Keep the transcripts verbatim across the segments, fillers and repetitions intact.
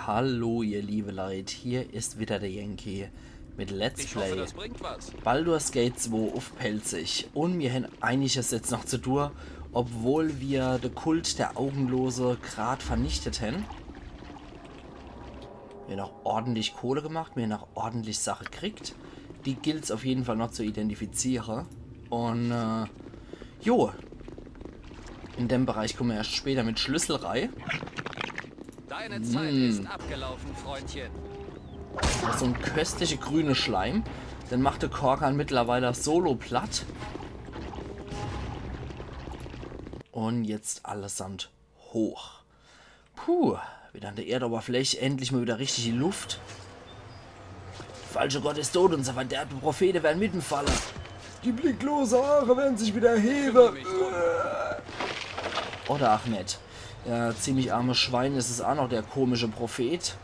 Hallo, ihr liebe Leit, hier is wieder der Yankee mit Let's Ich hoffe, Play das bringt was. Baldur's Gate zwei uff Pälzisch. Un mir hän einiges jetzt noch zu tun, obwohl mir de Kult der Augenlose grad vernichtet hän. Mir hän noch ordentlich Kohle gemacht, mir hän noch ordentlich Sache kriegt. Die gilt's auf jeden Fall noch zu identifiziere. Un, äh, jo, in dem Bereich komme mir erscht später mit Schlüssel rei. Deine Zeit ist abgelaufen, Freundchen. So en köstliche grüne Schleim. Den macht de Korgan mittlerweile solo platt. Un jetzt allesamt hoch. Puh, wieder an der Erdoberfläch, endlich mal wieder richtig die Luft. Falsche Gott is tot, unser verderbte Prophete werden mit'n falle. Die blicklose Aache werden sich wieder erhebe. Oder ach net. Ja, ziemlich armes Schwein is es ach noch, der komische Prophet,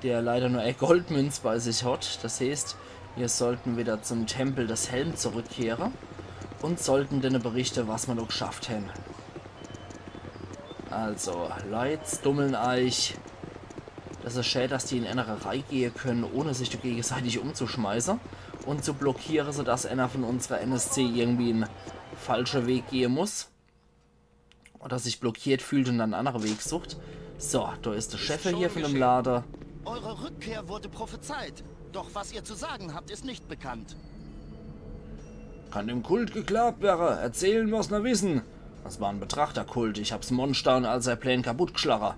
der leider nur e Goldmünz bei sich hat. Das heißt, mir sollten wieder zum Tempel des Helm zurückkehre un sollten denne berichte, was mir noch geschafft hän. Also, Leit, dummeln eich. Das is schä, dass die in enere Reih gehe können, ohne sich do gegenseitig umzuschmeiße. Un zu blockiere, sodass ener von unserer N S C irgendwie en falsche Weg gehe muss. Oder sich blockiert fühlt un en annere Weg sucht. So, do is de Chef hier von dem Lade. Eure Rückkehr wurde prophezeit. Doch was ihr zu sagen habt, ist nicht bekannt. Kann dem Kult geglaabt werre. Erzählen, was ner wissen. Das war en Betrachterkult. Ich hab's Monster un all sei Plän kaputt geschlage.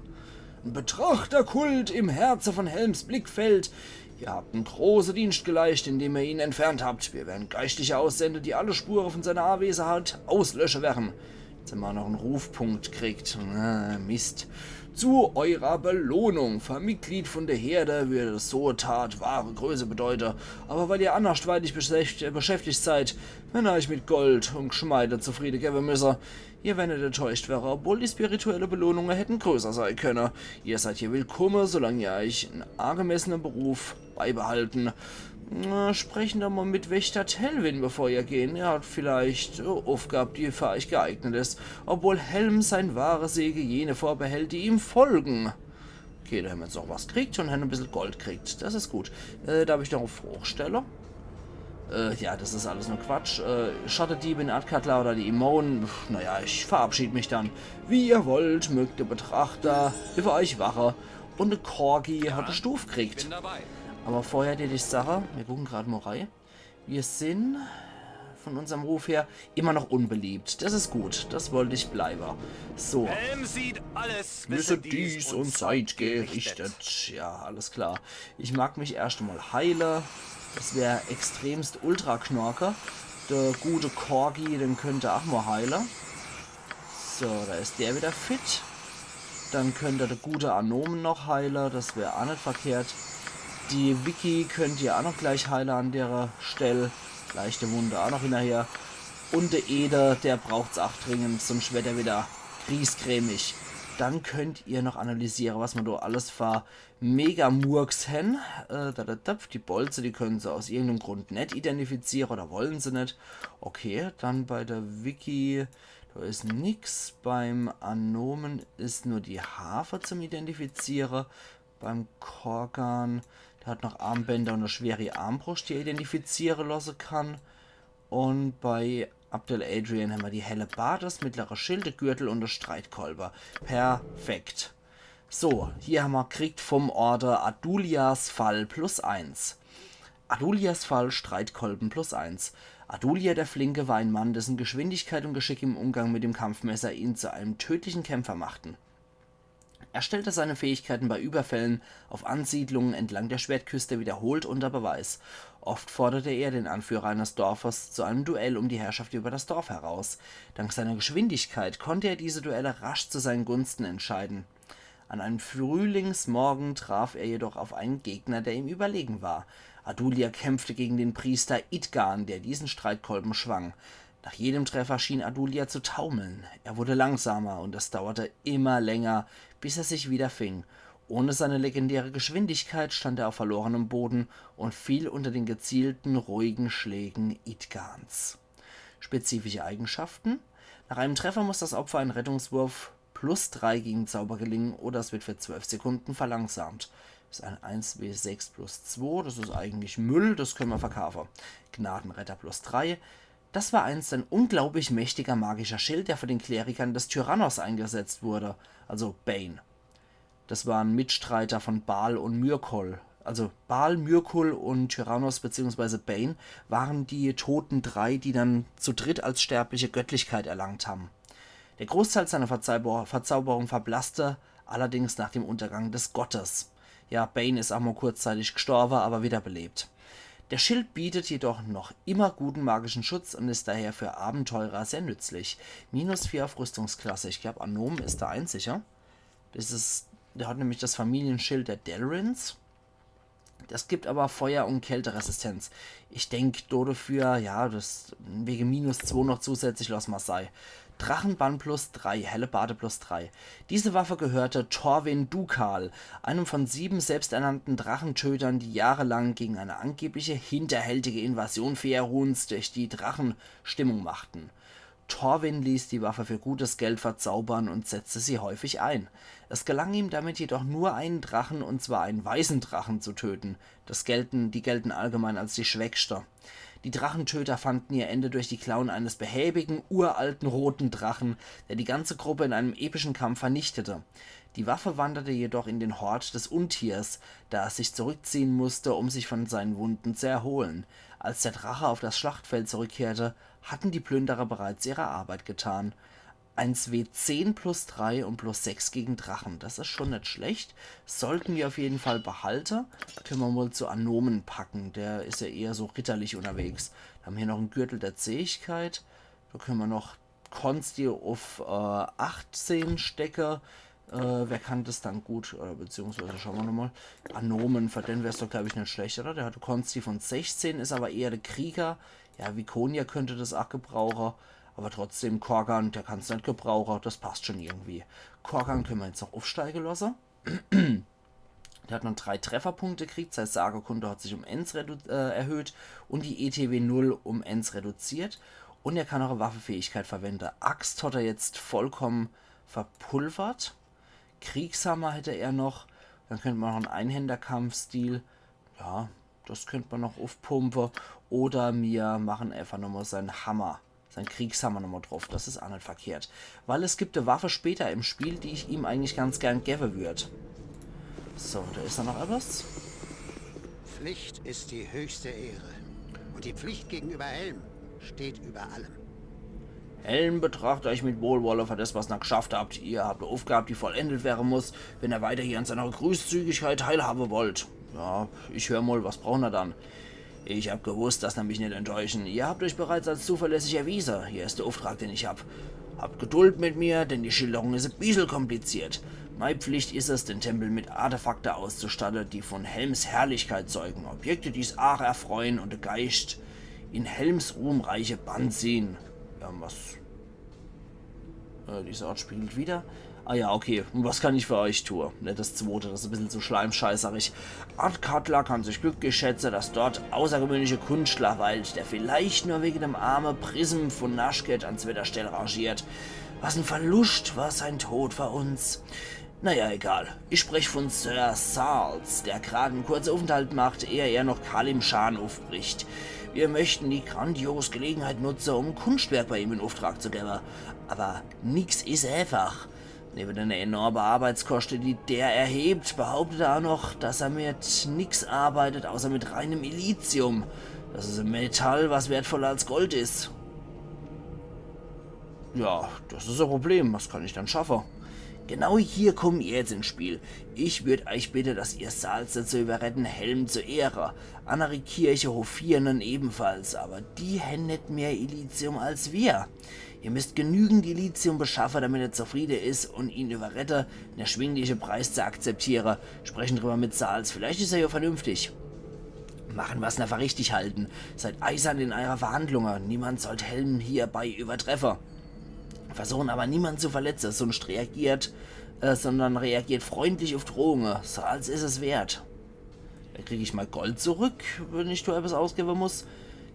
En Betrachterkult im Herze von Helms Blickfeld. Ihr habt en große Dienst geleischt, indem ihr ihn entfernt habt. Wir werden Geistliche aussende, die alle Spure von seiner Anwesenheit auslösche werre. Jetzt hämmer noch en Rufpunkt kriegt. Ah, Mist. Zu eurer Belohnung. Für e Mitglied von der Herde würde so e Tat wahre Größe bedeute. Aber weil ihr andersweitig beschäft-, beschäftigt seid, wenn ihr euch mit Gold un Geschmeide zufriede gewwe müsse, ihr werdet enttäuscht werre, obwohl die spirituelle Belohnunge hätten größer sei könne. Ihr seid hier willkomme, solang ihr euch en angemessene Beruf beibehalten. Na, sprechen doch mal mit Wächter Telvin, bevor ihr gehen. Er hat vielleicht e Aufgab, die für euch geeignet is. Obwohl Helm sein wahre Sege jene vorbehält, die ihm folgen. Okay, do hämmer jetzt noch was kriegt un hämmer e bissel Gold kriegt. Das is gut. Äh, darf ich noch e Frooch stelle? Äh, ja, das is alles nur Quatsch. Äh, Schattediebe in Athkatla oder die Imoen, pf, naja, ich verabschied mich dann. Wie ihr wollt, mögt de Betrachter über euch wache. Un de Korgi hat e Stuf kriegt. Bin dabei. Aber vorher die ich sache, mir gucken grad mal rei. Wir sin von unserm Ruf her immer noch unbeliebt. Das is gut, das wollt ich bleibe. So. Helm sieht alles. Wisse dies und seid gerichtet. Ja, alles klar. Ich mag mich erscht mal heile. Das wär extremst Ultra-Knorke. De gute Korgi, den könnt er ach mal heile. So, do is der wieder fit. Dann könnt er de gute Anomen noch heile. Das wär ach net verkehrt. Die Vicky könnt ihr ach noch gleich heile an dere Stell. Leichte Wunde ach noch hinnerher. Un de Eder, der braucht's ach dringend, sonst werd er wieder griesgrämig. Dann könnt ihr noch analysiere, was mer do alles für Megamurks hän. Äh, da, da, da, die Bolze, die können se aus irgendeinem Grund net identifiziere oder wollen se net. Okay, dann bei der Vicky, do is nix. Beim Anomen is nur die Harfe zum Identifiziere. Beim Korgan, der hat noch Armbänder un e schwere Armbruscht, die er identifiziere losse kann. Un bei Abdel Adrian hämmer die Hellebarde, das mittlere Schild, de Gürtel un de Streitkolbe. Perfekt. So, hier hämmer kriegt vom Orde Adulias Pfahl plus eins. Adulias Pfahl, Streitkolben plus eins. Adulia der Flinke war ein Mann, dessen Geschwindigkeit und Geschick im Umgang mit dem Kampfmesser ihn zu einem tödlichen Kämpfer machten. Er stellte seine Fähigkeiten bei Überfällen auf Ansiedlungen entlang der Schwertküste wiederholt unter Beweis. Oft forderte er den Anführer eines Dorfes zu einem Duell um die Herrschaft über das Dorf heraus. Dank seiner Geschwindigkeit konnte er diese Duelle rasch zu seinen Gunsten entscheiden. An einem Frühlingsmorgen traf er jedoch auf einen Gegner, der ihm überlegen war. Adulia kämpfte gegen den Priester Idgan, der diesen Streitkolben schwang. Nach jedem Treffer schien Adulia zu taumeln. Er wurde langsamer und es dauerte immer länger, bis er sich wieder fing. Ohne seine legendäre Geschwindigkeit stand er auf verlorenem Boden und fiel unter den gezielten, ruhigen Schlägen Idgans. Spezifische Eigenschaften. Nach einem Treffer muss das Opfer einen Rettungswurf plus drei gegen Zauber gelingen oder es wird für zwölf Sekunden verlangsamt. Das ist ein eins W sechs plus zwei, das ist eigentlich Müll, das können wir verkaufen. Gnadenretter plus drei. Das war einst ein unglaublich mächtiger magischer Schild, der von den Klerikern des Tyrannos eingesetzt wurde, also Bane. Das waren Mitstreiter von Baal und Myrkul. Also Baal, Myrkul und Tyrannos beziehungsweise Bane waren die toten drei, die dann zu dritt als sterbliche Göttlichkeit erlangt haben. Der Großteil seiner Verzauber Verzauberung verblasste allerdings nach dem Untergang des Gottes. Ja, Bane ist auch mal kurzzeitig gestorben, aber wiederbelebt. Der Schild bietet jedoch noch immer guten magischen Schutz und ist daher für Abenteurer sehr nützlich. Minus vier auf Rüstungsklasse. Ich glaube, Anomen ist der einzige. Das ist, der hat nämlich das Familienschild der Delrins. Das gibt aber Feuer- und Kälteresistenz. Ich denk, do dafür, ja, das wegen minus zwei noch zusätzlich, lass mal sei. Drachenbann plus drei, Hellebarde plus drei. Diese Waffe gehörte Torwin Dukal, einem von sieben selbsternannten Drachentötern, die jahrelang gegen eine angebliche hinterhältige Invasion Faeruns durch die Drachen Stimmung machten. Torwin ließ die Waffe für gutes Geld verzaubern und setzte sie häufig ein. Es gelang ihm damit jedoch nur einen Drachen, und zwar einen weißen Drachen, zu töten. Das gelten, die gelten allgemein als die schwächste. Die Drachentöter fanden ihr Ende durch die Klauen eines behäbigen, uralten roten Drachen, der die ganze Gruppe in einem epischen Kampf vernichtete. Die Waffe wanderte jedoch in den Hort des Untiers, da es sich zurückziehen musste, um sich von seinen Wunden zu erholen. Als der Drache auf das Schlachtfeld zurückkehrte, hatten die Plünderer bereits ihre Arbeit getan. Eins W zehn plus drei und plus sechs gegen Drachen. Das ist schon nicht schlecht. Sollten wir auf jeden Fall behalten. Können wir mal zu Anomen packen. Der ist ja eher so ritterlich unterwegs. Wir haben hier noch einen Gürtel der Zähigkeit. Da können wir noch Konsti auf äh, achtzehn stecke. Äh, wer kann das dann gut? Oder beziehungsweise schauen wir nochmal. Anomen, für den wär's doch, glaube ich, nicht schlecht, oder? Der hatte Konsti von sechzehn, ist aber eher der Krieger. Ja, Viconia könnte das auch gebrauchen. Aber trotzdem, Korgan, der kann's nicht gebrauchen. Das passt schon irgendwie. Korgan können wir jetzt noch aufsteigen lassen. Der hat noch drei Trefferpunkte gekriegt, seine Sagekunde hat sich um eins redu äh, erhöht und die E T W null um eins reduziert. Und er kann auch eine Waffefähigkeit verwenden. Axt hat er jetzt vollkommen verpulvert. Kriegshammer hätte er noch. Dann könnte man noch einen Einhänderkampfstil. Ja, das könnte man noch aufpumpen. Oder wir machen einfach nochmal seinen Hammer, seinen Kriegshammer nochmal drauf. Das ist auch nicht verkehrt. Weil es gibt eine Waffe später im Spiel, die ich ihm eigentlich ganz gern geben würde. So, da ist er noch etwas. Pflicht ist die höchste Ehre. Und die Pflicht gegenüber Helm steht über allem. Helm betrachte ich mit Wohlwolle für das, was ihr geschafft habt. Ihr habt eine Aufgabe, die vollendet werden muss, wenn ihr weiter hier an seiner Großzügigkeit teilhaben wollt. Ja, ich hör mal, was braucht er dann? Ich hab gewusst, dass er mich nicht enttäuschen. Ihr habt euch bereits als zuverlässig erwiesen. Hier ist der Auftrag, den ich hab. Habt Geduld mit mir, denn die Schilderung ist ein bisschen kompliziert. Meine Pflicht ist es, den Tempel mit Artefakten auszustatten, die von Helms Herrlichkeit zeugen. Objekte, die's Aach erfreuen und den Geist in Helms ruhmreiche Bahn ziehen. Ja, was? Äh, diese Art spiegelt wieder. Ah ja, okay. Und was kann ich für euch tun? Ne, das zweite, das ist ein bisschen zu schleimscheißerig. Ardcutler kann sich glücklich schätzen, dass dort außergewöhnliche Künstler weilt, der vielleicht nur wegen dem armen Prism von Nashket an zweiter Stelle rangiert. Was ein Verlust war sein Tod für uns. Naja, egal. Ich sprech von Sir Sals, der gerade einen kurzen Aufenthalt macht, ehe er noch Kalimshan aufbricht. Wir möchten die grandiose Gelegenheit nutzen, um ein Kunstwerk bei ihm in Auftrag zu geben. Aber nix is einfach. Neben den enormen Arbeitskosten, die der erhebt, behauptet er auch noch, dass er mit nix arbeitet, außer mit reinem Elysium. Das ist ein Metall, was wertvoller als Gold ist. Ja, das ist ein Problem. Was kann ich dann schaffen? Genau hier kommen ihr jetzt ins Spiel. Ich würd euch bitten, dass ihr Sals dazu überreden, Helm zu ehren. Andere Kirche hofieren ihn ebenfalls, aber die haben nicht mehr Elysium als wir. Ihr müsst genügend Elysium beschaffen, damit er zufrieden ist, und ihn überreden, einen erschwinglichen Preis zu akzeptieren. Sprechen drüber mit Sals, vielleicht ist er ja vernünftig. Machen, was er für richtig halten. Seid eisern in eurer Verhandlungen. Niemand sollt Helm hierbei übertreffen. Versuchen aber niemand zu verletzen, sonst reagiert, äh, sondern reagiert freundlich auf Drohungen. Sals ist es wert. Da krieg ich mal Gold zurück, wenn ich da etwas ausgeben muss.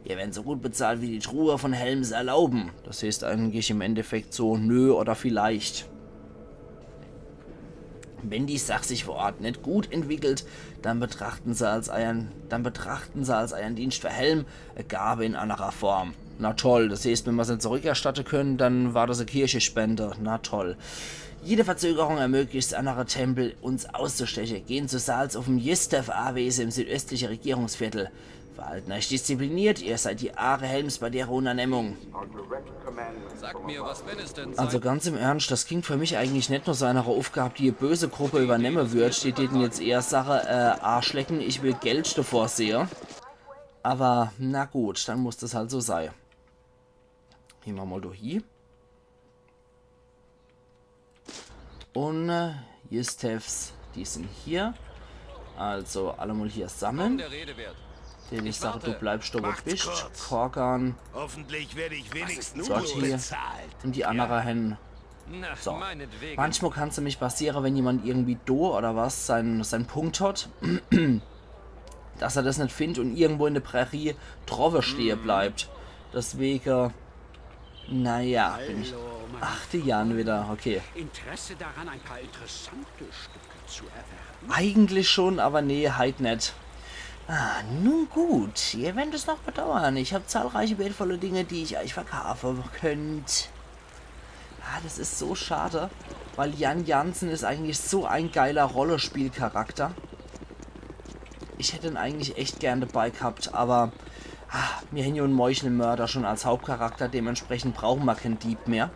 Ihr werdet so gut bezahlt, wie die Truhe von Helms erlauben. Das heißt eigentlich im Endeffekt so, nö oder vielleicht. Wenn die Sach sich vor Ort net gut entwickelt, dann betrachten se als eiern, dann betrachten se als eiern Dienst verhelm, e Gabe in annerer Form. Na toll, das heeßt, wenn mer's net zurückerstatte können, dann war das e Kirchespende. Na toll. Jede Verzögerung ermöglicht's annere Tempel, uns auszusteche. Gehen zu Saals uff'm Jistev-Awese im südöstliche Regierungsviertel. Verhalten euch diszipliniert, ihr seid die Aare Helms bei dere Unternehmung. Sag mir, was wenn es denn Also ganz im Ernst, das klingt für mich eigentlich net nur so einer Aufgab, die e böse Gruppe übernemme würd. Die täten jetzt eher sache, äh, Arschlecken, ich will Geld davor sehe. Aber na gut, dann muss das halt so sei. Gehen mer mal durch hie. Und äh, Jistevs, die sind hier. Also alle mal hier sammeln. Der Rede wert. Den ich sage, du bleibst da, wo du Macht's bist. Kurz. Korgan, Hoffentlich werde ich wenigstens Dort gut hier. Bezahlt. Und die andere hen. Na, So. Meinetwegen. Manchmal kann's nämlich passiere, wenn jemand irgendwie do oder was sein, sein Punkt hat, dass er das net findt und irgendwo in der Prärie drowwe stehe bleibt. Deswege, naja, bin ich. Hallo, mein Ach, die Jan wieder, okay. Interesse daran, ein paar interessante Stücke zu erwerben? Eigentlich schon, aber nee, halt net. Ah, nun gut, ihr werdet es noch bedauern. Ich habe zahlreiche wertvolle Dinge, die ich euch verkaufen könnt. Ah, das ist so schade, weil Jan Jansen ist eigentlich so ein geiler Rollenspielcharakter. Ich hätte ihn eigentlich echt gern dabei gehabt, aber ah, mir hen ja en Meuchelmörder schon als Hauptcharakter, dementsprechend brauchen wir keinen Dieb mehr.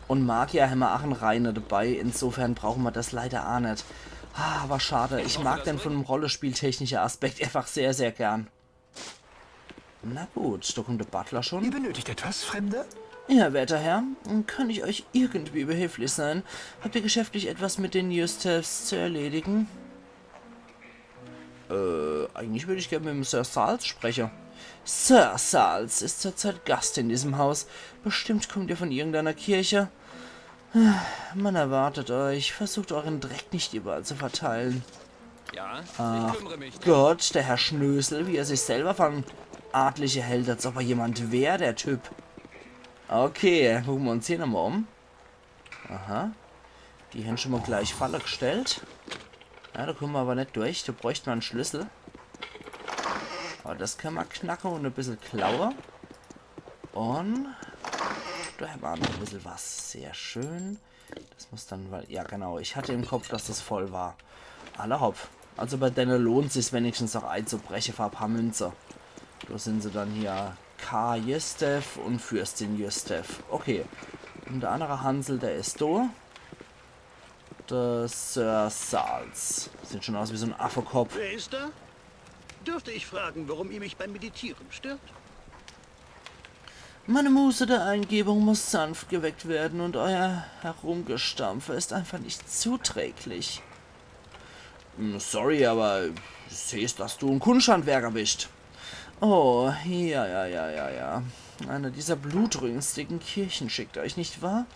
Und Magier hämmer ach en Reine dabei, insofern brauchen wir das leider ach net. Ah, aber schade, ich mag den von dem rollenspieltechnischen Aspekt einfach sehr, sehr gern. Na gut, da kommt der Butler Ihr schon. benötigt etwas, Fremder? Ja, werter Herr, kann ich euch irgendwie behilflich sein? Habt ihr geschäftlich etwas mit den Jistevs zu erledigen? Äh, eigentlich würde ich gerne mit dem Sir Sals sprechen. Sir Sals ist zurzeit Gast in diesem Haus. Bestimmt kommt ihr von irgendeiner Kirche. Man erwartet euch. Versucht euren Dreck nicht überall zu verteilen. Ja, Ach ich kümmere mich. Gott, der Herr Schnösel, wie er sich selber für en Adlicher hält, als ob er jemand wär, der Typ. Okay, gucken wir uns hier nochmal um. Aha. Die haben schon mal gleich Falle gestellt. Ja, da kommen wir aber net durch. Da bräuchte man en Schlüssel. Aber das können wir knacken und ein bisschen klauen. Und da haben wir noch ein bisschen was. Sehr schön. Das muss dann, weil, ja genau, ich hatte im Kopf, dass das voll war. Alla hopp. Also bei denen lohnt sich's wenigstens auch einzubrechen für ein paar Münze. Da sind sie dann hier. K. Jistev und Fürstin Jistev. Okay. Und der andere Hansel, der ist da. Der Sir Sals. Sieht schon aus wie so ein Affekopf. Wer ist da? Dürfte ich fragen, warum ihr mich beim Meditieren stört? Meine Muße der Eingebung muss sanft geweckt werden und euer Herumgestampfe ist einfach nicht zuträglich. Hm, sorry, aber ich seh's, dass du ein Kunsthandwerker bist. Oh, ja, ja, ja, ja, ja. Einer dieser blutrünstigen Kirchen schickt euch, nicht wahr?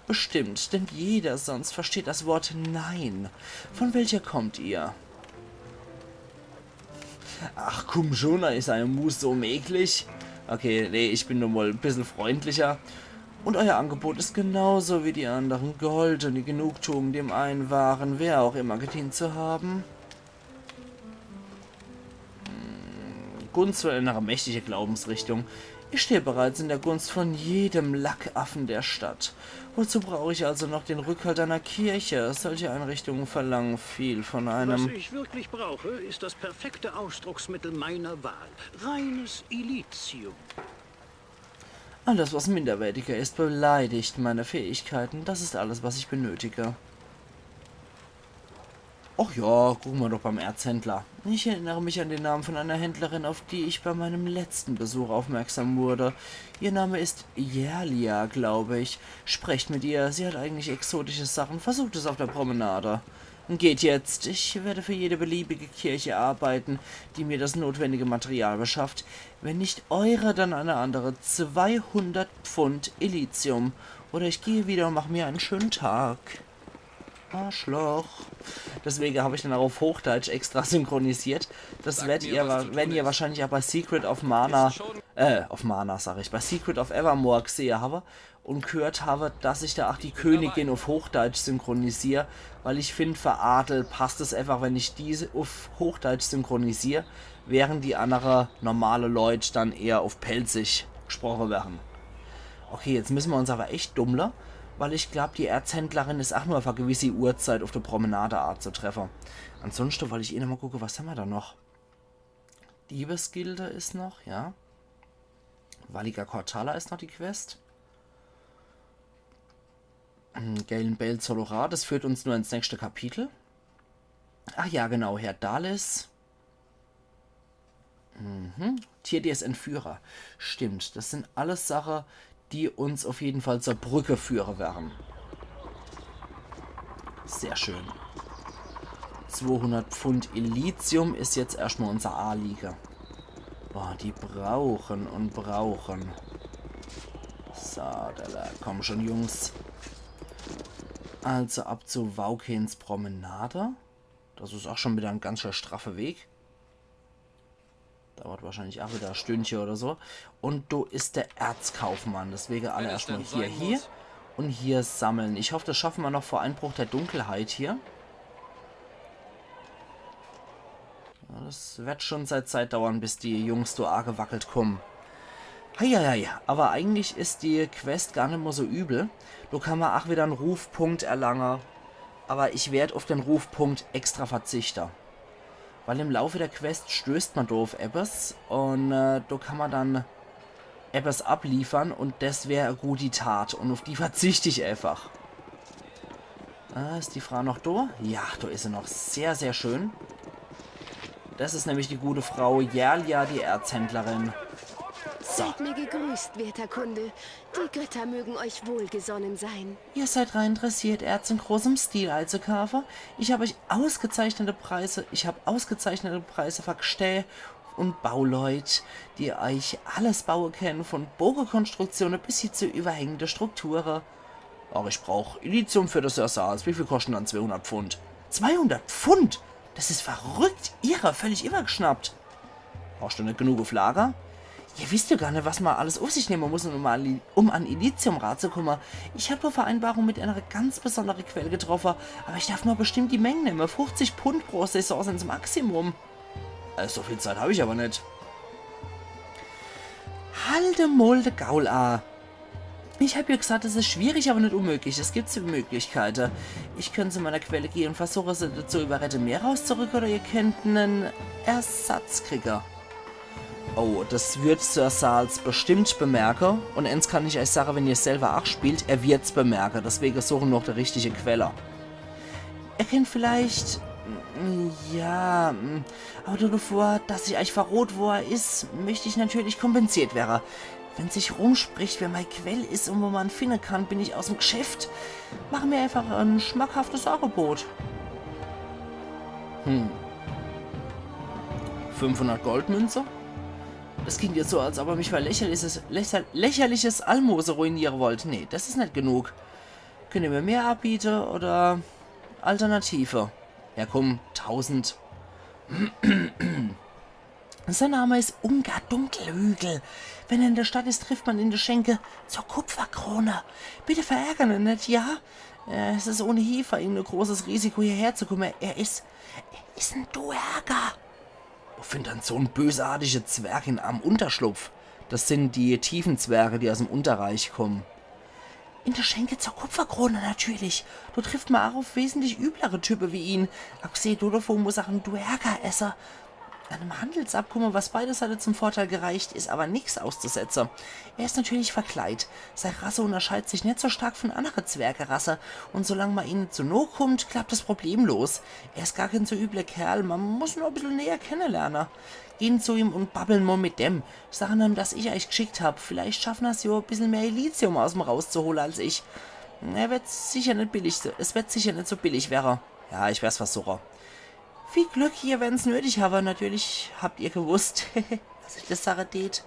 Bestimmt, denn jeder sonst versteht das Wort Nein. Von welcher kommt ihr? Ach komm schon, da ist eine Muße so mäglich. Okay, nee, ich bin nun mal ein bisschen freundlicher. Und euer Angebot ist genauso wie die anderen Gold und die Genugtuung, dem einen Waren, wer auch immer, gedient zu haben. Hm, Gunst für eine mächtige Glaubensrichtung. Ich stehe bereits in der Gunst von jedem Lackaffen der Stadt. Wozu brauche ich also noch den Rückhalt einer Kirche? Solche Einrichtungen verlangen viel von Was einem. Ich wirklich brauche, ist das perfekte Ausdrucksmittel meiner Wahl. Reines Illitium. Alles, was minderwertiger ist, beleidigt meine Fähigkeiten. Das ist alles, was ich benötige. Och ja, gucken wir doch beim Erzhändler. Ich erinnere mich an den Namen von einer Händlerin, auf die ich bei meinem letzten Besuch aufmerksam wurde. Ihr Name ist Yerlia, glaube ich. Sprecht mit ihr. Sie hat eigentlich exotische Sachen. Versucht es auf der Promenade. Geht jetzt. Ich werde für jede beliebige Kirche arbeiten, die mir das notwendige Material beschafft. Wenn nicht eure, dann eine andere. Zweihundert Pfund Illitium. Oder ich gehe wieder und mache mir einen schönen Tag. Arschloch. Deswege hab ich den auch auf Hochdeutsch extra synchronisiert. Das werdet ihr, wa- werdet ihr wahrscheinlich auch bei Secret of Mana, äh, of Mana, sag ich, bei Secret of Evermore gesehe habe und gehört habe, dass ich da auch die Königin auf Hochdeutsch synchronisiere, weil ich find, für Adel passt es einfach, wenn ich die auf Hochdeutsch synchronisiere, während die andere normale Leut dann eher auf Pälzisch gesproche werden. Okay, jetzt müssen wir uns aber echt dummle, weil ich glaub, die Erzhändlerin is auch nur auf eine gewisse Uhrzeit auf der Promenade anzutreffe. Ansonsten wollte ich eh noch mal gucke, was haben wir da noch? Diebesgilde is noch, ja. Valika Kortala is noch die Quest. Hm, Galen Bale Zolora, das führt uns nur ins nächste Kapitel. Ach ja, genau, Herr Dallis. Mhm. Tierdiers Entführer. Stimmt, das sind alles Sache, die uns auf jeden Fall zur Brücke führe werden. Sehr schön. Zweihundert Pfund Elysium is jetzt erstmal unser Anliege. Boah, die brauchen und brauchen. So, da, da, komm schon, Jungs. Also ab zu Waukens Promenade. Das is auch schon wieder ein ganz schön straffer Weg. Dauert wahrscheinlich auch wieder ein Stündchen oder so. Und do is der Erzkaufmann. Deswegen alle erstmal hier, hier und hier sammeln. Ich hoffe, das schaffen wir noch vor Einbruch der Dunkelheit hier. Ja, das wird schon seine Zeit dauern, bis die Jungs do angewackelt kommen. Heieiei, aber eigentlich is die Quest gar nicht mal so übel. Do kann man auch wieder einen Rufpunkt erlangen. Aber ich werd auf den Rufpunkt extra verzichten. Weil im Laufe der Quest stößt man do auf etwas und äh, do kann man dann etwas abliefern und das wär e gute Tat und auf die verzicht ich einfach. Ah, is die Frau noch do? Ja, do is sie noch. Sehr, sehr schön. Das is nämlich die gute Frau Jerlia, die Erzhändlerin. So. Seid mir gegrüßt, werter Kunde. Die Götter mögen euch wohlgesonnen sein. Ihr seid daran interessiert, Erz in großem Stil einzukaufen? Ich habe euch ausgezeichnete Preise, ich habe ausgezeichnete Preise für Gesteh und Bauleut, die euch alles bauen können, von Bogenkonstruktionen bis hin zu überhängende Strukturen. Ach, ich brauch Elysium für das Ersatz. Wie viel kosten dann zweihundert Pfund? Zweihundert Pfund? Das is verrückt, irre, völlig übergeschnappt. Hast du nicht genug auf Lager? Ihr wisst ja gar nicht, was man alles auf sich nehmen muss, um an, um an Elysium ranzukommen. Ich hab nur Vereinbarung mit einer ganz besonderen Quelle getroffen, aber ich darf nur bestimmte Mengen nehmen. Fünfzig Pfund pro Saison sind's Maximum. Äh, so viel Zeit hab ich aber nicht. Halt mol de Gaul a. Ich hab ja gesagt, es is schwierig, aber nicht unmöglich. Es gibt Möglichkeiten. Ich könnt zu meiner Quelle gehen und versuchen, sie dazu überreden, mehr rauszurücken, oder ihr könnt einen Ersatz kriegen. Oh, das wird Sir Sals bestimmt bemerken. Und eins kann ich euch sagen, wenn ihr selber auch spielt, er wird's bemerken. Deswegen suchen wir noch die richtige Quelle. Ihr könnt vielleicht... mm, ja, mm, aber davor, dass ich euch verrot, wo er is, möchte ich natürlich kompensiert werden. Wenn sich rumspricht, wer mei Quell is und wo man finden kann, bin ich aus'm Geschäft. Mach mir einfach ein schmackhaftes Angebot. Hm. Fünfhundert Goldmünze? Das klingt jetzt so, als ob er mich für lächerliches, lächer, lächerliches Almosen ruinieren wollt. Nee, das is nicht genug. Könnt ihr mir mehr anbieten oder Alternative? Ja komm, tausend. Sein Name is Ungar Dunkelhügel. Wenn er in der Stadt is, trifft man ihn in der Schenke zur Kupferkrone. Bitte verärgern ihn nicht, ja? Äh, es is ohnehin für ihn ein großes Risiko, hierher zu kommen. Er is, er is ein Duergar. Wo findet dann so ein bösartiger Zwerg in am Unterschlupf? Das sind die tiefen Zwerge, die aus dem Unterreich kommen. In der Schenke zur Kupferkrone natürlich. Dort trifft man auch auf wesentlich üblere Typen wie ihn. Abgesehen davon muss auch ein Duergar essen. An einem Handelsabkommen, was beide Seiten zum Vorteil gereicht, is aber nix auszusetzen. Er is natürlich verkleidet. Seine Rasse unterscheidet sich nicht so stark von anderen Zwergerassen. Und solange man ihnen zu nahe kommt, klappt das problemlos. Er is gar kein so übler Kerl. Man muss ihn nur ein bisschen näher kennenlernen. Gehen zu ihm und babbeln mal mit dem. Sagen ihm, dass ich euch geschickt hab. Vielleicht schaffen wir's ja, ein bisschen mehr Elysium aus ihm rauszuholen als ich. Er wird sicher nicht billig, es wird sicher nicht so billig werden. Ja, ich werd's versuchen. Viel Glück, ihr werden's nötig haben. Natürlich habt ihr gewusst, dass ich das sagen tät.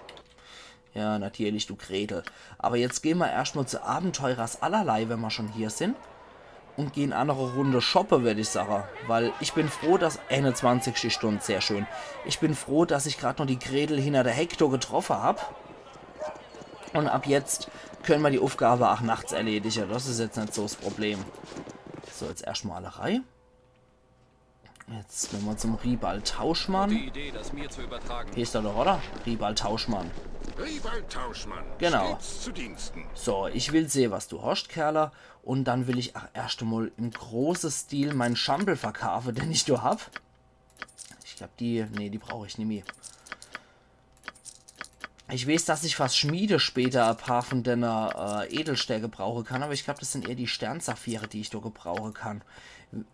Ja, natürlich, du Gretel. Aber jetzt gehen wir erstmal zu Abenteurers Allerlei, wenn wir schon hier sind. und gehn aa noch e Runde shoppe, würd ich sage. Weil ich bin froh, dass, einundzwanzig die Stund, sehr schön. Ich bin froh, dass ich grad noch die Gretel hinner de Heck do getroffe hab. Und ab jetzt könne mer die Ufgabe aa nachts erledige. Das is jetzt net so 's Problem. So, jetzt erscht mol alle rei. Jetzt nochmol zum Ribald Tauschmann. Die Idee, das mir zu übertragen. Hier is er doch, oder? Ribald Tauschmann. Ribald Tauschmann. Genau. Stets zu Diensten. So, ich will sehe, was du hoscht, Kerle. Und dann will ich aa erscht mol im große Stil mein Schampel verkaafe, den ich do hab. Ich glaub, die, nee, die brauch ich nimmi. Ich weeß, dass ich fers Schmiede später e paar von denne äh, Edelstää gebrauche kann, aber ich glaub, das sin eher die Sternsaphire, die ich do gebrauche kann.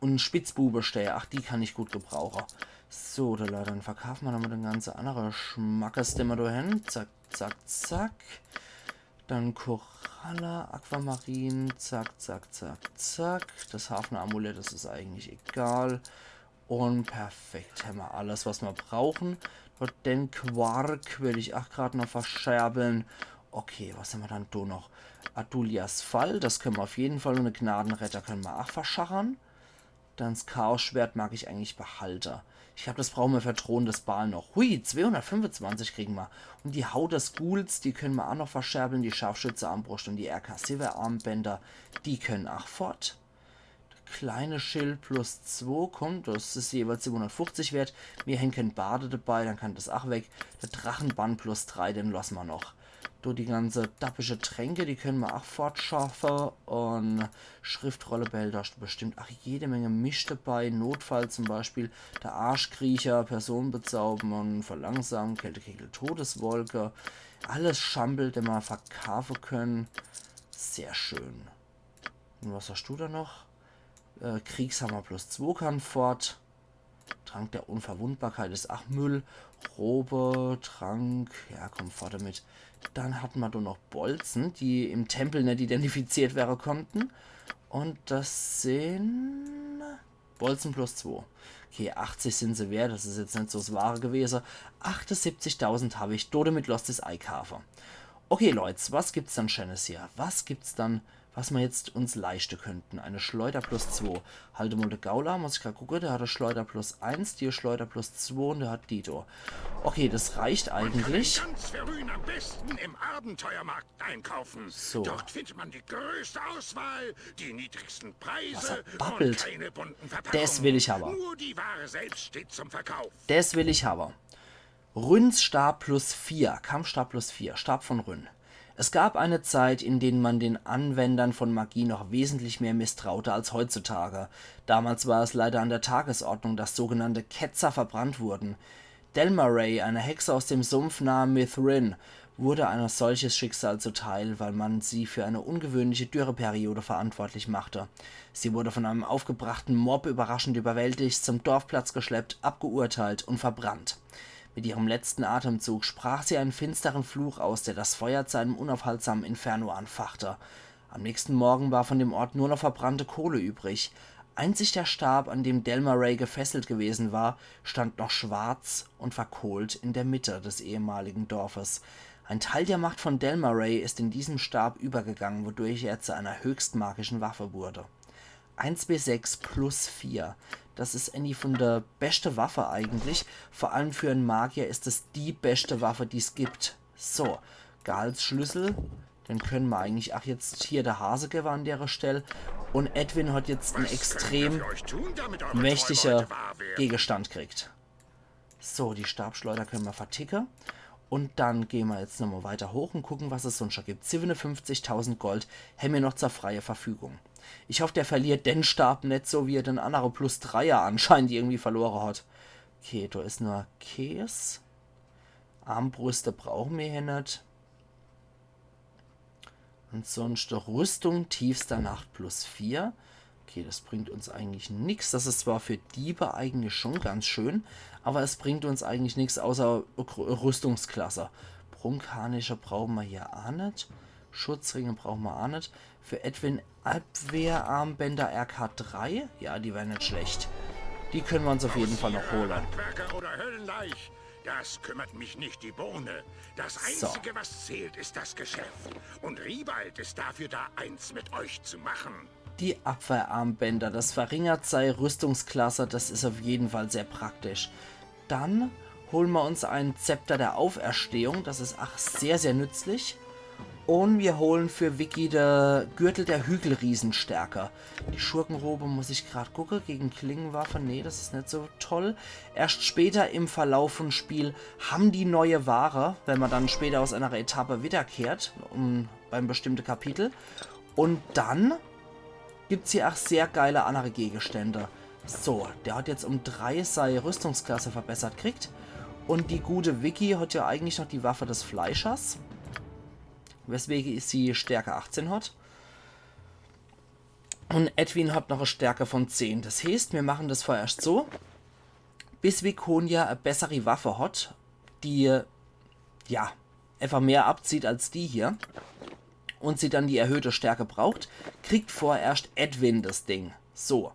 Und Spitzbubestää, ach, die kann ich gut gebrauche. So, do, Leute, dann verkaafe mer nochmol den ganze annere Schmackes, den mer do hen. Zack, zack, zack. Dann Koralle, Aquamarin, zack, zack, zack, zack. Das Hafner-Amulett, das is eigentlich egal. Und perfekt, hämmer alles, was mer brauchen. Und den Quark will ich aa grad noch verscherbeln. Okay, was hämmer dann do noch? Adulias Pfeil, das könne mer auf jeden Fall. Und e Gnadenretter könne mer aa verschachern. Dann 's Chaos-Schwert mag ich eigentlich behalte. Ich glaub, das brauche mer für Thron des Baal noch. Hui, zweehundertfünfundzwanzig kriege mer. Und die Haut des Ghouls, die könne mer aa noch verscherbeln. Die Scharfschütze-Armbruscht und die R K siwwe Armbänder, die könne aa fort. De kleine Schild plus zwo, komm, das is jeweils siwwehunnertfuchzig wert. Mir hen kän Barde dabei, dann kann das aa weg. De Drachenbann plus drei, den losse mer noch. Do die ganze dappische Tränke, die könne mer aa fortschaffe. Und Schriftrolle behält do bestimmt aa jede Menge Mischt dabei. Notfall zum Beispiel, de Arschkriecher, Personen bezaubern, verlangsamen, Kältekegel, Todeswolke. Alles Schampel, den mer verkaafe könne. Sehr schön. Und was hoscht du do noch? Äh, Kriegshammer plus zwo kann fort. Trank der Unverwundbarkeit is aa Müll. Robe, Trank, ja, komm fort damit. Dann hatte mer do noch Bolzen, die im Tempel net identifiziert werre konnten. Und das sin Bolzen plus zwo. Okay, achtzig sin se wert, das is jetzt net so 's Wahre gewese. Achtesiebzigtausend hab ich, do damit losst es eikaafe. Okay, Leute, was gibt's dann Schönes hier? Was gibt's dann, was mer jetzt uns leischte könnten? Eine Schleuder plus zwo. Halt mol de Gaula, muss ich grad gucke, der hat e Schleuder plus eins, die Schleuder plus zwo und der hat die do. Okay, das reicht eigentlich. Ganz Verrün am besten im Abenteuermarkt einkaufen. So. Dort findet man die größte Auswahl, die niedrigsten Preise Was er babbelt. Und keine bunten Verpackungen. Das will ich aber. Nur die Ware selbst steht zum Verkauf. Das will ich habe. Rhynns Stab plus vier, Kampfstab plus vier, Stab von Rhynn. Es gab eine Zeit, in denen man den Anwendern von Magie noch wesentlich mehr misstraute als heutzutage. Damals war es leider an der Tagesordnung, dass sogenannte Ketzer verbrannt wurden. Delmaray, eine Hexe aus dem Sumpf nahe Mithrin, wurde ein solches Schicksal zuteil, weil man sie für eine ungewöhnliche Dürreperiode verantwortlich machte. Sie wurde von einem aufgebrachten Mob überraschend überwältigt, zum Dorfplatz geschleppt, abgeurteilt und verbrannt. Mit ihrem letzten Atemzug sprach sie einen finsteren Fluch aus, der das Feuer zu einem unaufhaltsamen Inferno anfachte. Am nächsten Morgen war von dem Ort nur noch verbrannte Kohle übrig. Einzig der Stab, an dem Delmaray gefesselt gewesen war, stand noch schwarz und verkohlt in der Mitte des ehemaligen Dorfes. Ein Teil der Macht von Delmaray ist in diesem Stab übergegangen, wodurch er zu einer höchst magischen Waffe wurde. Eins W sechs plus vier. Das is äni von der beschte Waffe eigentlich. Vor allem für en Magier is es die beschte Waffe, die's gibt. So, Gals Schlüssel. Den könne mer eigentlich ach jetzt hier de Hase gewwe an dere Stell. Und Edwin hat jetzt en Was extrem können wir für euch tun, damit eure mächtiger Träume heute wahr werden? Gegenstand kriegt. So, die Stabschleuder könne mer verticke. Und dann gehn mer jetzt nochmol weiter hoch und gucken, was es sonst noch gibt. Siebenundfünfzigtausend Gold hämmer noch zur freie Verfügung. Ich hoff, der verliert den Stab net so, wie er den annere Plus-Dreier anscheinend irgendwie verlore hat. Okay, do is nur Käs. Armbrüste brauche mer hier net. Ansonsten Rüstung tiefster Nacht plus vier. Okay, das bringt uns eigentlich nix. Das is zwar für Diebe eigentlich schon ganz schön, aber es bringt uns eigentlich nix außer Rü- Rüstungsklasse. Brunkanische brauche mer hier ach net. Schutzringe brauche mer ach net. Für Edwin Abwehrarmbänder R K drei. Ja, die wären net schlecht. Die könne mer uns auf jeden Fall noch hole. Handwerker oder Höllenleich, das kümmert mich nicht die Bohne. Das So. Einzige, was zählt, ist das Geschäft. Und Ribald ist dafür da, eins mit euch zu machen. Die Abwehrarmbänder, das verringert sei Rüstungsklasse, das is auf jeden Fall sehr praktisch. Dann holen wir uns einen Zepter der Auferstehung, das is ach sehr, sehr nützlich. Und wir holen für Vicky de Gürtel der Hügelriesenstärke. Die Schurkenrobe muss ich grad gucke, gegen Klingenwaffe, nee, das is net so toll. Erst später im Verlauf vom Spiel haben die neue Ware, wenn man dann später aus einer Etappe wiederkehrt, um, beim bestimmte Kapitel. Und dann gibt's hier ach sehr geile andere Gegenstände. So, der hat jetzt um drei sei Rüstungsklasse verbessert kriegt. Und die gute Vicky hat ja eigentlich noch die Waffe des Fleischers, weswege sie Stärke achtzehn hat. Und Edwin hat noch e Stärke von zehn. Das heeßt, wir machen das vorerst so, bis Viconia e bessere Waffe hat, die, ja, einfach mehr abzieht als die hier und sie dann die erhöhte Stärke braucht, kriegt vorerst Edwin das Ding. So.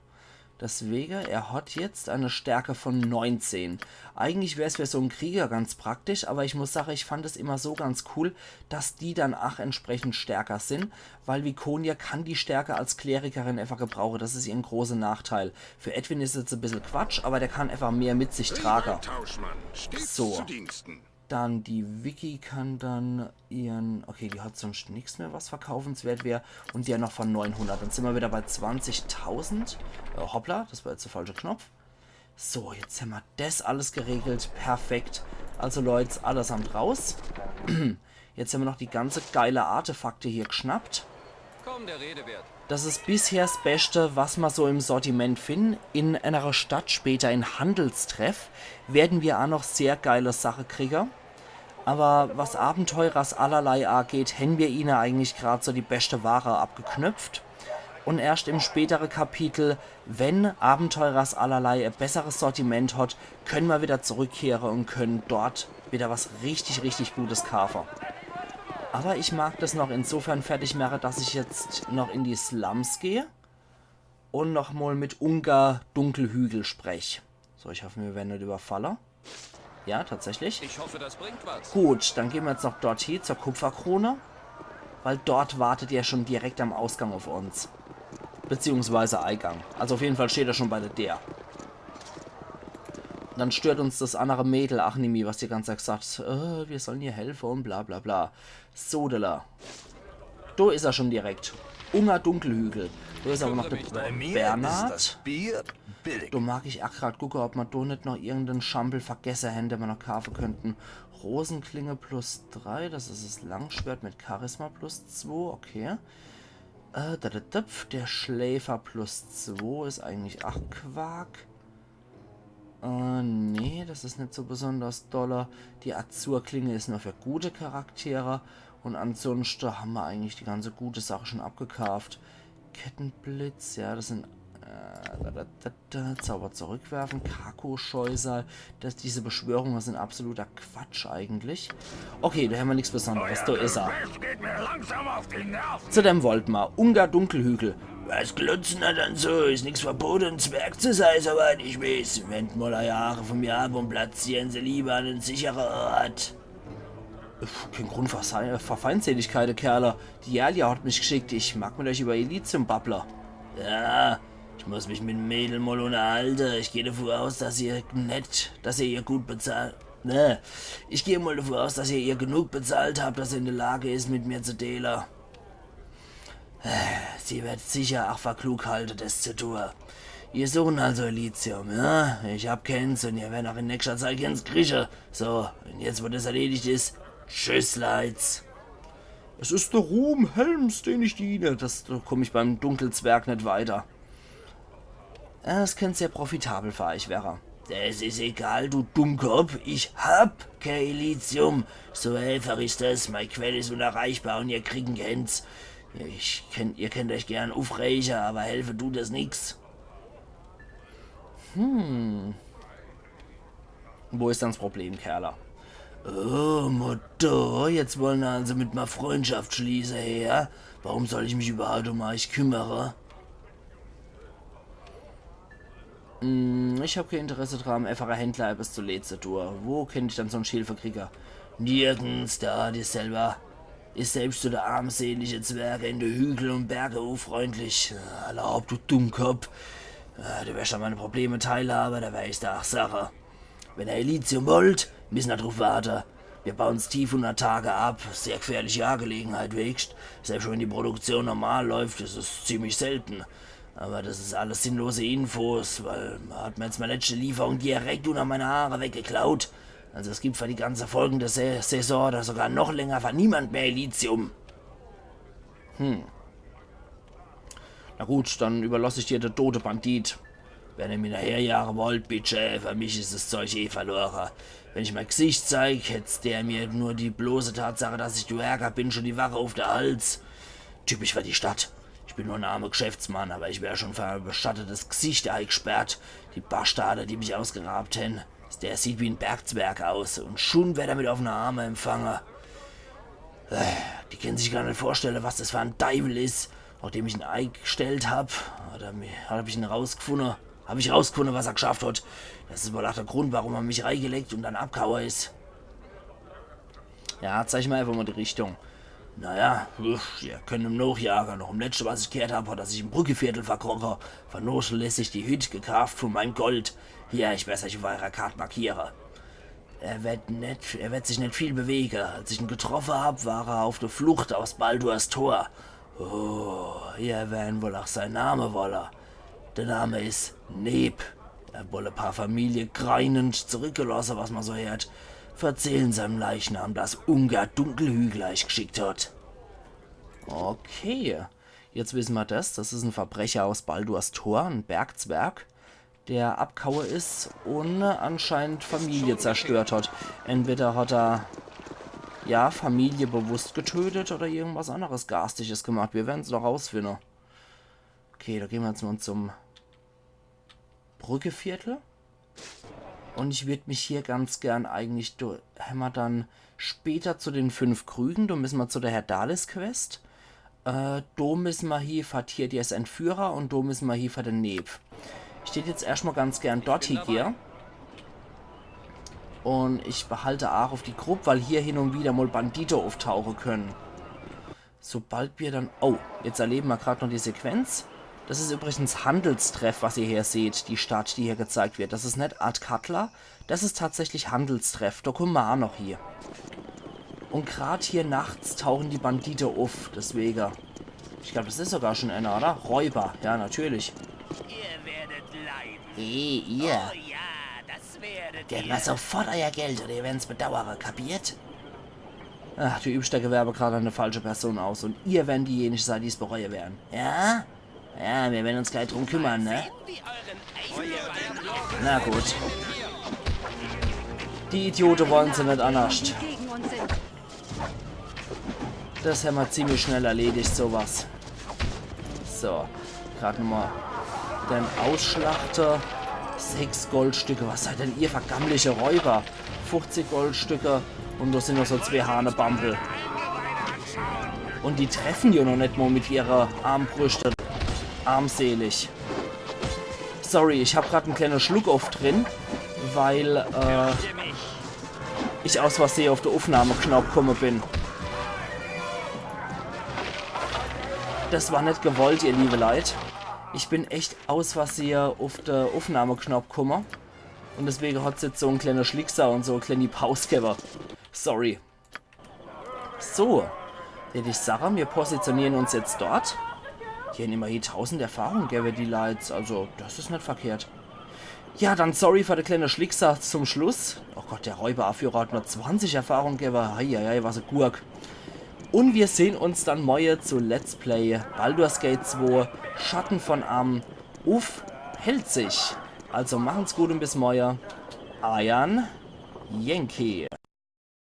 Deswege, er hat jetzt eine Stärke von neunzehn. Eigentlich wär's für so en Krieger ganz praktisch, aber ich muss sagen, ich fand es immer so ganz cool, dass die dann ach entsprechend stärker sind, weil Viconia kann die Stärke als Klerikerin einfach gebrauchen. Das is ihr großer Nachteil. Für Edwin is jetzt e bissel Quatsch, aber der kann einfach mehr mit sich tragen. Tauschmann, stets So. Zu Diensten. Dann die Vicky kann dann ihren, okay, die hat sonst nix mehr, was verkaufenswert wär. Und der noch von neunhundert. Dann sind wir wieder bei zwanzigtausend. Äh, hoppla, das war jetzt der falsche Knopf. So, jetzt haben wir das alles geregelt. Perfekt. Also Leute, allesamt raus. Jetzt haben wir noch die ganze geile Artefakte hier geschnappt. Kaum der Rede wert. Das is bisher das Beste, was ma so im Sortiment finden. In einer Stadt später in Handelstreff werden wir auch noch sehr geile Sache kriegen. Aber was Abenteurers allerlei angeht, haben wir ihnen eigentlich grad so die beste Ware abgeknüpft. Und erst im späteren Kapitel, wenn Abenteurers allerlei ein besseres Sortiment hat, können wir wieder zurückkehren und können dort wieder was richtig, richtig Gutes kaufen. Aber ich mag das noch insofern fertig machen, dass ich jetzt noch in die Slums gehe und noch mal mit Ungar Dunkelhügel spreche. So, ich hoffe, wir werden nicht überfallen. Ja, tatsächlich. Ich hoffe, das bringt was. Gut, dann gehen wir jetzt noch dorthin zur Kupferkrone. Weil dort wartet er schon direkt am Ausgang auf uns. Beziehungsweise Eingang. Also auf jeden Fall steht er schon bei der Deer. Dann stört uns das andere Mädel, ach nimmi, was die ganze Zeit sagt, äh, wir sollen ihr helfen und bla bla bla. Sodele. Do is er schon direkt. Ungar Dunkelhügel. Do is aber noch der Bernhard. Bei mir ist das Bier billig. Do mag ich ach grad gucke, ob ma do net noch irgenden Schampel vergesse hän, den ma noch kaufe könnten. Rosenklinge plus drei, das is das Langschwert mit Charisma plus zwei, okay. Äh, da, da, da, der Schläfer plus zwei is eigentlich ach Quark. Äh, nee, das is net so besonders dolle. Die Azurklinge is nur für gute Charaktere. Und ansonsten haben wir eigentlich die ganze gute Sache schon abgekauft. Kettenblitz, ja, das sind, äh, da, da, da, da, Zauber zurückwerfen, Kako-Scheusal, das, diese Beschwörungen sind absoluter Quatsch eigentlich. Okay, da haben wir nichts Besonderes, da is er. Zu dem Voltmar, Ungar Dunkelhügel. Was glotzt ihr dann so? Is nix verboten, Zwerg zu sein, soweit ich weiß. Wendet mal eure Haare von mir ab und platziert se lieber an en sicheren Ort. Pff, kein Grund für Sei-, für Feindseligkeiten, Kerle. Die Jalia hat mich geschickt. Ich mag mit euch über Elysium babble. Ja, ich muss mich mit dem Mädel mal unterhalten. Ich gehe davon aus, dass ihr nett, dass ihr ihr gut bezahlt. Ne. Ich gehe mal davon aus, dass ihr ihr genug bezahlt habt, dass sie in der Lage is, mit mir zu dealen. Sie wird sicher ach für klug halten, das zu tun. Ihr suchen also Elysium, ja? Ich hab keins und ihr werdet auch in nächster Zeit keins kriegen. So, und jetzt, wo das erledigt is, tschüss, Leits. Es ist der Ruhm Helms, den ich diene. Das, da komm ich beim Dunkelzwerg net weiter. Es könnt sehr profitabel für euch wäre. Das is egal, du Dummkopf. Ich hab kein Elysium. So einfach is das. Mei Quell is unerreichbar und ihr kriegen keins. Ich könnt, ihr könnt euch gern ufrege, aber helfe dut das nix. Hm. Wo is dann das Problem, Kerle? Oh, Mutter, jetzt wollen er also mit mir Freundschaft schließe, her? Warum soll ich mich überhaupt um euch kümmere? Hm, ich hab kein Interesse dran, einfacher Händler etwas zu Leed zu tun. Wo könnt ich dann sonst Hilfe kriege? Nirgends, da, dir selber. is selbscht zu de armselige Zwerge in de Hügel un Berge unfreundlich. Alla hopp, du Dummkopp. Äh, du werscht an meine Probleme teilhawe, do wer ich's der ach sache. Wenn er Elysium wollt, missen er druff warte. Mir bauen's tief unner Tage ab. Sehr gfährliche Agelegenheit, weescht. Selbscht wenn die Produktion normal läuft, is es ziemlich selte. Awwer des is alles sinnlose Infos, weil mer hat mer jetzt mei letschte Lieferung direkt unner meine Haare weggeklaut. Also es gibt fer die ganze folgende Sa Saison oder sogar noch länger fer niemand mehr Elysium. Hm. Na gut, dann überlass ich dir de dote Bandit. Wenn er mich nochherjage wollt, bitte, fer mich is es Zeug eh verlore. Wenn ich mei Gsicht zeig, hetzt der mir nur die bloße Tatsache, dass ich Duergar bin, schun die Wache uff de Hals. Typisch fer die Stadt. Ich bin nur en arme Gschäftsmann, awwer ich wer schun fer e beschattetes Gsicht eigschperrt. Die Bastarde, die mich ausgeraabt hen. Der sieht wie en Bergzwerg aus un schun werd er mit offene Arme empfange. Äh, die kennen sich gar net vorstelle, was des fer en Deiwel is, nochdem ich en eigstellt hab. Hat er mi-, hab ich en rausgfunne, hab ich rausgfunne, was er gschafft hat. Des is wohl ach de Grund, warum er mich reigelegt un dann abghaue is. Ja, zeig mer einfach mol die Richtung. Naja, uff, ihr könnt em nochjage. Noch em letschte, was ich gheert hab, hat er sich im Brückeviertel verkroche. Vernachlässigt die Hütt, gekaaft vun meim Gold. Hier, ich werd's eich uff eirer Kart markiere. Er werd net, er werd sich net viel bewege. Als ich en getroffe hab, war er uff de Flucht aus Baldurs Tor. Oh, ihr wern wohl ach sein Name wolle. De Name is Neb. Er hat wohl e paar Familie greinend zurückgelosse, was mer so heert. Verzählen seim Leichnam, dass Ungar Dunkelhügel eich gschickt hat. Okay, jetzt wisse mer des. Des is en Verbrecher aus Baldurs Tor, en Bergzwerg, der abghaue is un anscheinend Familie zerstört hat. Entweder hat er, ja, Familie bewusst getötet oder irgendwas anneres Garstiges gemacht. Mir werden's noch rausfinne. Okay, do gehn mer jetzt mol zum Brückeviertel. Un ich würd mich hier ganz gern eigentlich do-, hämmer dann später zu den fünf Krügen, do misse mer zu de Herdalis-Quest. Äh, do misse mer hie fer Tirdias Entführer un do misse mer hie fer de Neb. Ich tät jetzt erscht mol ganz gern dort hie gehe. Un ich behalt aach uff die Grupp, weil hier hin un wieder mol Bandite ufftauche könne. Sobald mir dann, oh, jetzt erlebe mer grad noch die Sequenz. Des is übrigens Handelstreff, was ihr hier seht, die Stadt, die hier gezeigt wird. Des is net Athkatla, des is tatsächlich Handelstreff. Do kumme mer aach noch hie. Un grad hier nachts tauche die Bandite uff, deswege. Ich glaab, des is sogar schun eener, oder? Räuber, ja, natürlich. Ihr werdet leiden. Hey, ihr. Oh ja, das werdet ihr. Gebt mer sofort eier Geld oder ihr werden's bedauere, kapiert? Ach, du übscht dei Gewerbe grad an de falsche Person aus un ihr werren diejenige sei, die's bereue werren. Ja? Ja, mir werren uns glei drum kümmere, ne? Na gut. Die Idiote wolle se net annerscht. Des hämmer ziemlich schnell erledigt, so was. So, grad nochmol den Ausschlachter. Sechs Goldstücke, was seid denn ihr fer gammliche Räuber? Fuchzig Goldstücke un do sin noch so zwee Hahnebambel. Un die treffen jo noch net mol mit ihre Armbrüschte. Armselig. Sorry, ich hab grad en kleene Schluckoff drin, weil, äh, ich aus Versehe uff de Uffnahmeknapp kumme bin. Des war net gewollt, ihr liebe Leit. Ich bin echt aus Versehe uff de Uffnahmeknapp kumme. Un deswege hat's jetzt so en kleene Schlickser un so e kleeni Paus gewwe. Sorry. So, würd ich sage, mir positioniere uns jetzt dort. Die hen immerhin tausend Erfahrung gewwe, die Leit. Also, des is net verkehrt. Ja, dann sorry fer de kleene Schlickser zum Schluss. Oh Gott, de Räuberführer hat nur zwanzig Erfahrung gewwe. Eieiei, was e Gurk. Un mir sehn uns dann morje zu Let's Play Baldur's Gate zwei, Schatten von Amn uff Pälzisch. Also machen's gut un bis morje. Eier Yankee.